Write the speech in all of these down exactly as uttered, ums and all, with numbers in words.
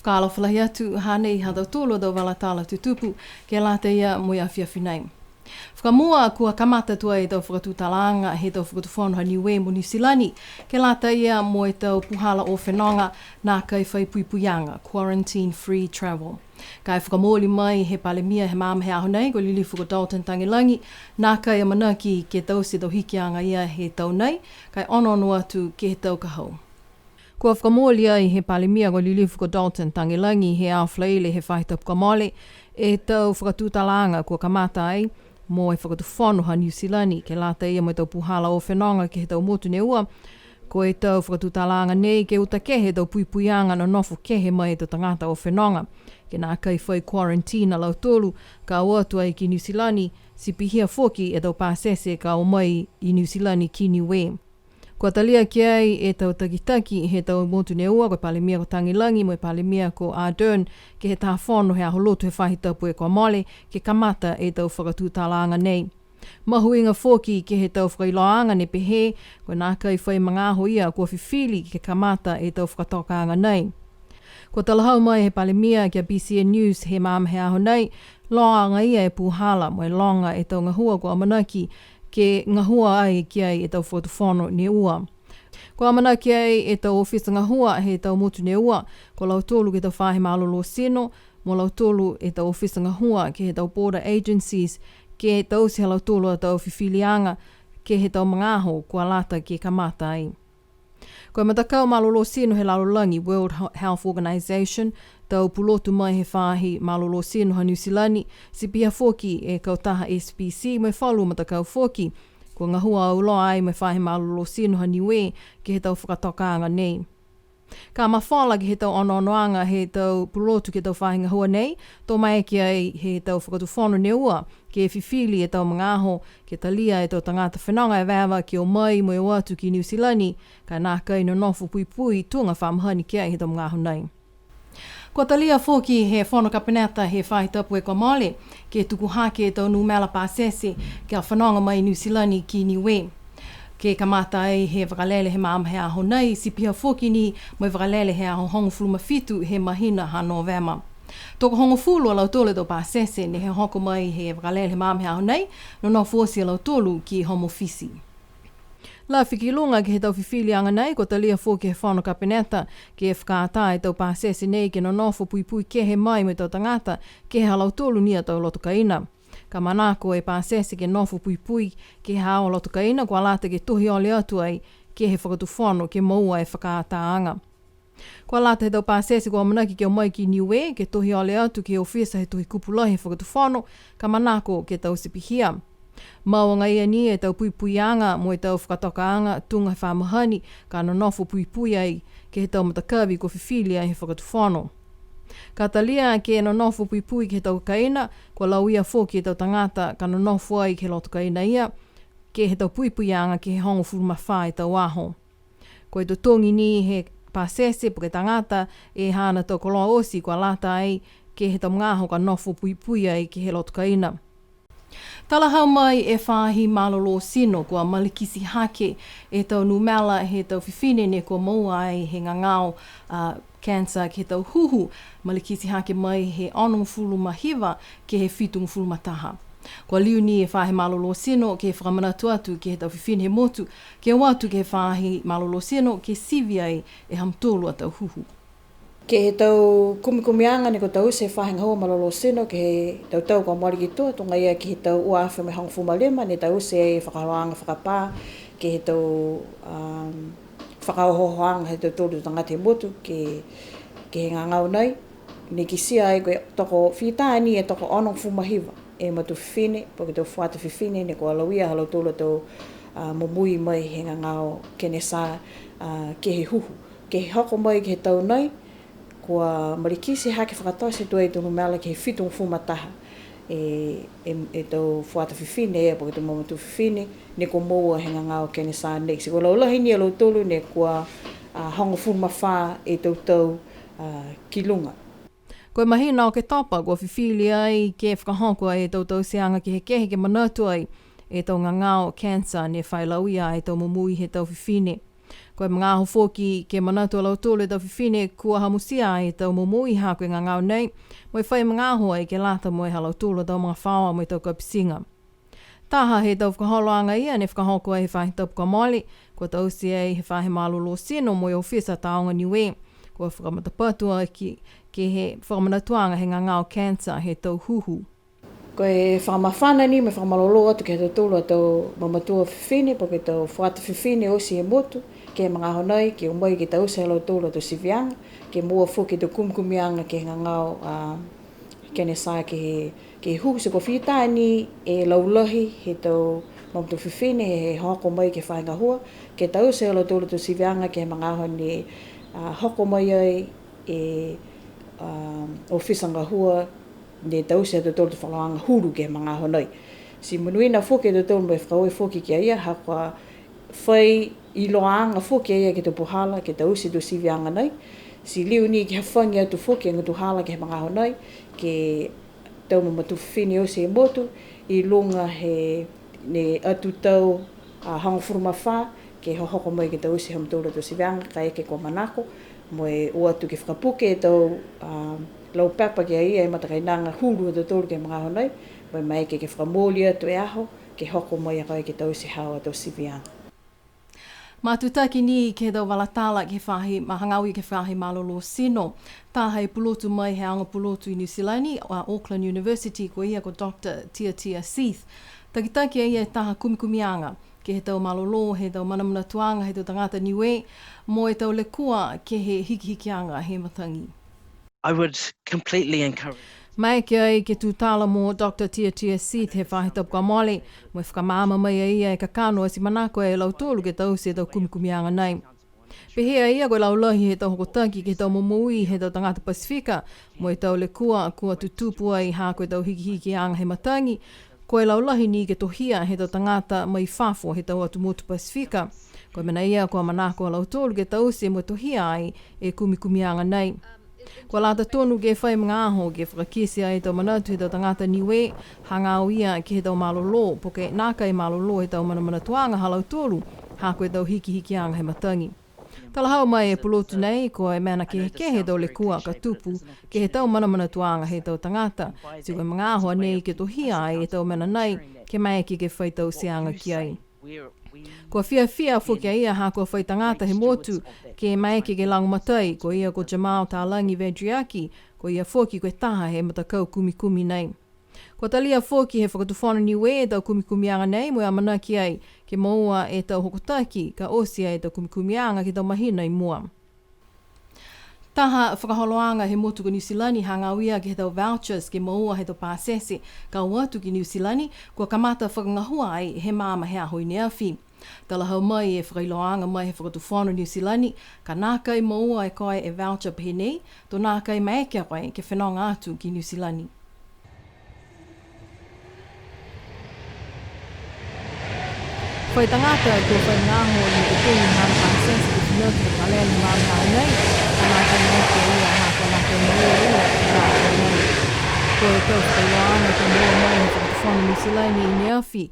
Fakaalofa lahi atu, hanei ha tautolu a tau vala tala tutupu ke lata ia mo e afiafi nei. Fakamua, kua kamata tuai e tau fakatutalaaga he tau fakatufono ha Niue mo Niu Silani ke lata ia mo e tau puhala o fenoga nākai fai puipuiaga, quarantine free travel. Ka e fakamooli mai he Palemia he magaaho nei, ko Lilifu ko Dalton Tagelagi, nākai amanaki ke taute e tau hikiaga ia he tau nei, ka e onoono atu ke he tau ka hau. Kua fakamooli ai he Palemia ko Lilifu ko Dalton Tagelagi he aho Falaile he faahi tapu kua mole e tau fakatutalaaga kua kamata ai mo e fakatufono ha Niu Silani ke lata ia mo e tau puhala o fenoga ke he tau motu ne ua. Ko e tau fakatutalaaga nei ke uta kehe e tau puipuiaga nonofo kehe mai e tau tagata o fenoga, ke nākai fai quarantine a lautolu ka o atu ai ki Niu Silani, ti pihia foki e tau pasese ka o mai i Niu Silani ki Niue. Kua talia ki ai e tau takitaki he tau motu ne ua, ko e Palemia ko Tagelagi mo e Palemia ko Ardern, ke he taha fono he aho Lotu he faahi tapu kua mole, ke kamata e tau fakatutalaaga nei. Mahuiga foki ke he tau fakailoaaga ne pehē, kua nākai fai magaaho ia kua fifili ke kamata e tau fakatokaaga nei. Kua talahau mai he Palemia ki a B C N News he magaaho he aho nei, loa agaia e puhala mo e loga e tau gahua kua amanaki ke gahua ai ki ai e tau fakatufono ne ua. Kua amanaki ai e tau ofisa gahua he tau motu ne ua, ko lautolu ke he tau faahi malolō tino, mo lautolu e tau ofisa gahua ke he tau border agencies, ke taute ha lautolu a tau fifiliaga ke he tau magaaho kua lata ke kamata ai. Ko e matakau malolō tino he lalolagi, World He-, Health Organization, tau pulotu mai he faahi malolō tino ha Niu Silani, ti pihia foki e kautaha S P C mo e falu matakau foki, kua gahua auloa ai mo e faahi malolō tino ha Niue ke he tau fakatokaaga nei. Ka mafola ke he tau onoonoaga he tau pulotu ke he tau faahi gahua nei, to maeke ai he tau fakatufono ne ua ke fifili e tau magaaho ke talia e tau tagata fenoga evaeva ke o mai mo e o atu ki Niu Silani, ka e nākai nonofo puipui tuga fa mahani ki ai he tau magaaho nei. Kua talia foki he Fono Kapeneta he faahi tapu kua mole, ke tuku hake e tau numela pasese ke fenoga mai Niu Silani ki Niue. Ke kamata ai he vakalele he magaaho he aho nei, ti pihia foki ni mo e vakalele he aho hogofulu ma fitu he mahina ha Novema. Tokohogofulu a lautolu e tau pasese ne hohoko mai he vakalele he magaaho he aho nei, nonofo oti a lautolu ki Home Office. Lafi ki luga ke he tau fifiliaga nei, kua talia foki he Fono Kapeneta ke fakaatā e tau pasese nei ke nonofo puipui kehe mai mo e tau tagata ke he ha lautolu ni a tau loto kaina. Ka manako e pasese ke nofo puipui ke he haau a loto kaina kua lata ke tohi ole atu ai ke he fakatufono ke moua e fakaatāaga. Kua lata he tau pasese kua amanaki ke o mai ki Niue, ke tohi ole atu ke he ofisa he Tohi Kupu Lahi he fakatufono, ka manako ke taute pihia. Mau agaia ni e tau puipuiaga mo e tau fakatokaaga tuga fa mahani ka nonofo puipui ai ke he tau matakavi kua fifili ai he fakatufono. Ka talia ke nonofo puipui ke he tau kaina, kua lauia foki e tau tagata ka nonofo ai ke he loto kaina ia, ke he tau puipuiaga ke he hogofulu ma fā e tau aho. Ko e totogi ni he pasese po ke tagata e haana tau koloa oti kua lata ai ke he tau magaaho ka nofo puipui ai ke he loto kaina. Talahau mai e faahi malolō tino kua malikiti hake e tau numela he tau fifine ne kua moua ai he gagao, a, cancer ke he tau huhu, malikiti hake mai he onogofulu ma hiva ke he fitugofulu ma taha. Kua liu ni e faahi malolō tino ke fakamanatu atu ke he tau fifine he motu, ke o atu ke he faahi malolō tino ke sivi ai e ha mutolu a tau huhu. Ke he tau kumikumiaga ne kua taute he faahi gahua malolō tino ke he tau tau kua mole ki tua, tuga ia ke he tau ua afe mo e hogofulu ma lima, ne taute e fakaholoaga fakapā ke he tau, um, fakaohoohoaga he tautolu tagata he motu ke, ke he gagao nei, ne kitia ai ko e toko fita ni e toko onogofulu ma hiva e matua fifine, po ke tau fuata fifine, ne kua lauia ha lautolu a tau, a, momoui mai he gagao kenesa, a, ke he huhu. Ke he hoko mai ke he tau nei, kua malikiti hake fakatote tuai e tau numela ke he fitugofulu ma taha e, e, e tau fuata fifine, e, po ke tau mamatua fifine, ne kua moua he gagao kenesa nei. Ti kua laulahi ni a lautolu ne kua, a, hogofulu ma fā e tau tau, a, ki luga. Ko e mahina Oketopa kua fifili ai ke fakahoko e tau tauteaga kehekehe ke manatu ai e tau gagao cancer ne fai lauia e tau momoui he tau fifine. Ko e magaaho foki ke manatu a lautolu e tau fifine kua hamusia e tau momoui ha ko e gagao nei, mo e fai magaaho ai ke lata mo e ha lautolu a tau magafaoa mo e tau kapitiga. Taha he tau fakaholoaga ia ne fakahoko ai he faahi tapu kua mole, kua taute ai he faahi malolō tino mo e ofisa Tāoga Niue, kua fakamatapatu aki ke he fakamanatuaga he gagao cancer he tau huhu. Ko e fakamafana ni mo e fakamalolō atu ke he ha tautolu a tau mamatua fifine, po ke tau fuata fifine oti he motu, ke he magaaho nei, ke o mai ke taute ha lautolu a tau siviaga, ke moua foki e tau kumikumiaga ke he gagao, a, kenesa ke he, ke he huhu, ti kua fita ni e laulahi he tau mamatua fifine he hoko mai ke he faahi gahua, ke taute ha lautolu a tau siviaga ke he magaaho ne, a, hoko mai ai e, a, ofisa gahua ne taute ha tautolu a tau fakaholoaga hulu ke he magaaho nei. Ti monuina foki e tautolu mo e fakaaue foki ki a ia, ha kua fai iloaaga foki a ia ke he tau puhala, ke taute e tau siviaga nei. Ti liu ni ke hafagi atu foki e gutuhala ke he magaaho nei, ke he tau mamatua fifine oti he motu, i luga he ne atu tau, a, hogofulu ma fā, ke hohoko mai ke taute ha mautolu a tau siviaga, kaeke kua manako, mo e o atu ke fakapuke e tau, a, laupepa ki a ia e matakainaga hulu ha tautolu ke he magaaho nei, mo e maeke ke fakamooli atu e aho, ke hoko mai a koe ke taute haau a tau siviaga. Matutaki ni ke he tau vala tala ke he faahi, ma-, hagaao ia ke he faahi malolō tino. Taha e pulotu mai he aoga pulotu i Niu Silani, a Auckland University, ko ia ko Doctor Tiatia Seith. Takitaki a ia e taha kumikumiaga ke he tau malolō, he tau manamanatuaga he tau tagata Niue, mo e tau lekua ke he hikihikiaga he matagi. I would completely encourage. Maeke ai ke tutala mo Doctor Tiatia Seith he faahi tapu kua mole, mo e fakamaama mai a ia e kakano ati manako e lautolu ke taute e tau kumikumiaga nei. Pehē a ia ko e laulahi he tau hokotaki ke he tau momoui he tau tagata Pasifika, mo e tau lekua kua tutupu ai ha ko e tau hikihikiaga he matagi, ko e laulahi ni ke tohia he tau tagata mai fafo he tau atu motu Pasifika. Ko e mena ia kua manako a lautolu ke taute mo e tohia ai e kumikumiaga nei. Kua lata tonu ke fai magaaho ke fakakite ai e tau manatu he tau tagata Niue, hagaao ia ke he tau malolō, po ke nākai malolō he tau manamanatuaga ha lautolu, ha ko e tau hikihikiaga he matagi. Talahau mai e pulotu nei, ko e mena kehekehe e tau lekua ka tupu ke he tau manamanatuaga he tau tagata, ti ko e magaaho a nei ke tohia ai e tau mena nei, ke maeke ke fai tauteaga ki ai. Kua fiafia foki a ia ha kua fai tagata he motu ke maeke ke lagomatai, ko ia ko Jamal Talagi Vedriaki, ko ia foki ko e taha he matakau kumikumi nei. Kua talia foki he Fakatufono Niue e tau kumikumiaga nei mo e amanaki ai ke moua e tau hokotaki ka oti ai e tau kumikumiaga ke he tau mahina i mua. Taha fakaholoaga he motu ko Niu Silani hagaao ia ke he tau vouchers ke moua he tau pasese ka o atu ki Niu Silani, kua kamata fakagahua ai he maama he aho i neafi. Talahau mai e fakailoaaga mai he Fakatufono Niu Silani, ka nākai moua e koe e voucher pehē nei, to nākai maeke a koe ke fenoga atu ki Niu Silani. Fai tagata kua fai magaaho ni ke tohi haana pasese ke fina atu ke he vakalele he magaaho nei, ka nākai maeke a ia ha kua nākai moua e voucher nei. Ko e tau fakailoaaga kua moua mai he Fakatufono Niu Silani i neafi,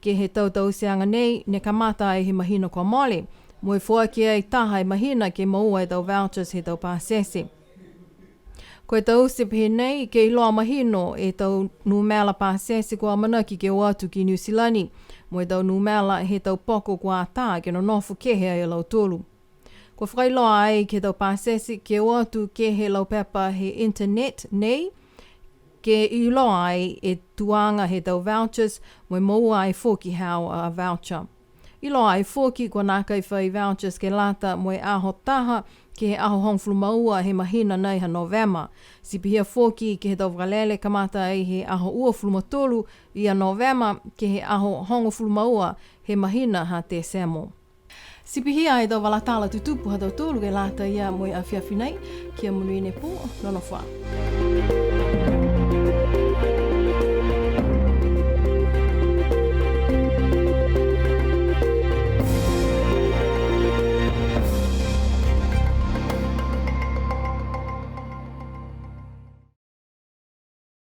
ke he tau tauteaga nei, ne kamata ai he mahina kua mole, mo e foaki ai taha e mahina ke moua e tau vouchers he tau pasese. Ko e taute pehē nei, ke iloa mahino e tau numela pasese kua amanaki ke o atu ki Niu Silani, mo e tau numela he tau poko kua atā ke nonofo kehe ai a lautolu. Kua fakailoa ai ke he tau pasese ke o atu ke he laupepa he internet nei, ke iloa ai e tuaga he tau vouchers, mo e moua ai foki haau a voucher. Iloa ai foki kua nākai fai vouchers ke lata mo e aho taha ke he aho hogofulu ma ua he mahina nei ha Novema. Ti pihia foki ke he tau vakalele kamata ai he aho uafulu ma tolu ia Novema ke he aho hogofulu ma ua he mahina ha Tesemo. Ti pihia e tau vala tala tutupu ha tautolu ke lata ia mo e afiafi nei, kia monuina e pō, nonofo ā.